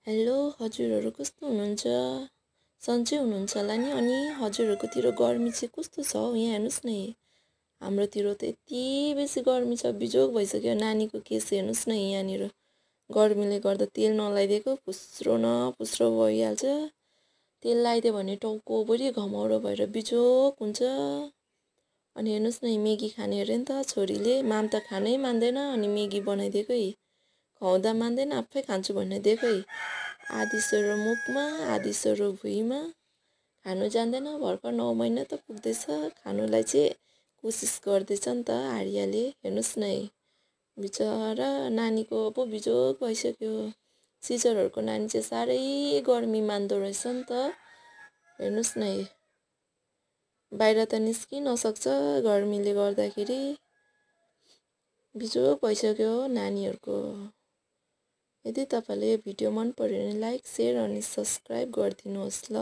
Hello हजुरहरू कस्तो हुनुहुन्छ? सन्चै हुनुहुन्छ होला नि? अनि हजुरहरूकोतिर गर्मी चाहिँ कस्तो छ हौ? यहाँ हेर्नुहोस् न, हाम्रोतिर त यति बेसी गर्मी छ, बिजोग भइसक्यो। नानीको केस हेर्नुहोस् न, यहाँनिर गर्मीले गर्दा तेल नलाइदिएको फुस्रो न फुस्रो भइहाल्छ। तेल लगाइदियो भने टाउकोभरि घमाउरो भएर बिजोग हुन्छ। अनि हेर्नुहोस् न, मेगी खाने अरे नि त छोरीले, माम त खानै मान्दैन। अनि मेगी बनाइदिएकै खुवाउँदा मान्दैन, आफै खान्छु भन्ने दिएकै आधी सोरो मुखमा आधी सोरो भुइँमा। खानु जान्दैन, भर्खर 9 महिना त पुग्दैछ। खानुलाई चाहिँ कोसिस गर्दैछ नि त आर्यले। हेर्नुहोस् न, बिचरा नानीको पो बिजोग भइसक्यो। सिजरहरूको नानी चाहिँ साह्रै गर्मी मान्दो रहेछ नि त। हेर्नुहोस् न, बाहिर त निस्किनसक्छ गर्मीले गर्दाखेरि। बिजोग भइसक्यो नानीहरूको। यदि तपाईँले भिडियो मन पर्यो भने लाइक, सेयर अनि सब्सक्राइब गरिदिनुहोस् ल।